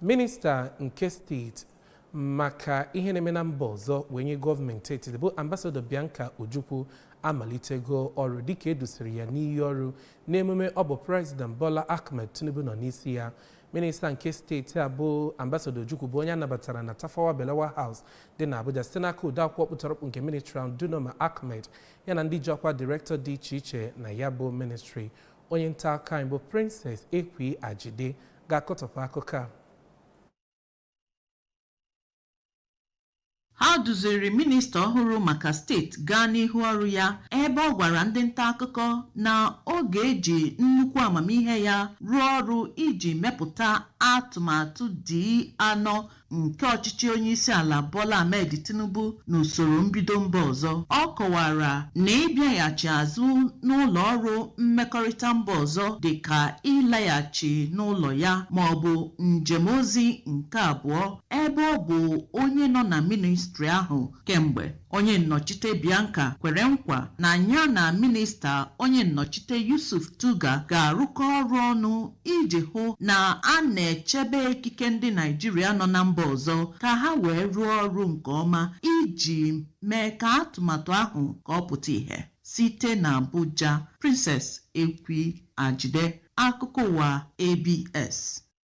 Minista nke steeti maka ihe na-eme na mba ọzọ wee nye gọọmenti etiti bụ Ambasadọ Bianca Ojukwu amalitego ọrụ dịka e dusiri ya n'iyi ọrụ n'emume ọ bụ President Bola Ahmed Tinubu nọ n'isi ya. Minista nke steeti a bụ Ambasadọ Ojukwu bụ onye a nabatara na Tafawa Balewa House dị na Abuja site n'aka odeakwụkwọ ọkpụtọrọkpụ nke ministri ahụ Dunoma Ahmed ya na ndị ji ọkwa direktọ dị iche iche na ya bụ ministri. Onye nta akụkọ anyị bụ Princess Ekwi Ajide ga-akọtọpụ akụkọ a. Ha duziri minista ọhụrụ maka steeti gaa n'ihu ọrụ ya ebe ọ gwara ndị nta akụkọ na ọ ga-eji nnukwu amamihe ya rụọ ọrụ iji mepụta atụmatụ D anọ nke ọchịchị onyeisiala Bola Ahmed Tinubu n'usoro mbido mba ọzọ. Ọ kọwara na ịbịaghachi azụ n'ụlọ ọrụ mmekọrịta mba ọzọ dị ka ịlaghachi n'ụlọ ya ma ọ bụ njem ozi nke abụọ ebe ọ bụ onye nọ na ministri ahụ kemgbe. Onye nnọchite Bianca kwere nkwa na ya na minista onye nnọchite Yusuf Tuggar ga-arụkọ ọrụ ọnụ iji hụ na a na-echebe ikike ndị Naijiria nọ na mba ọzọ ka ha wee rụọ ọrụ nke ọma iji mee ka atụmatụ ahụ ka ọ pụta ìhè. Site na Abuja, Princess Ekwi Ajide, akụkọ ụwa ABS.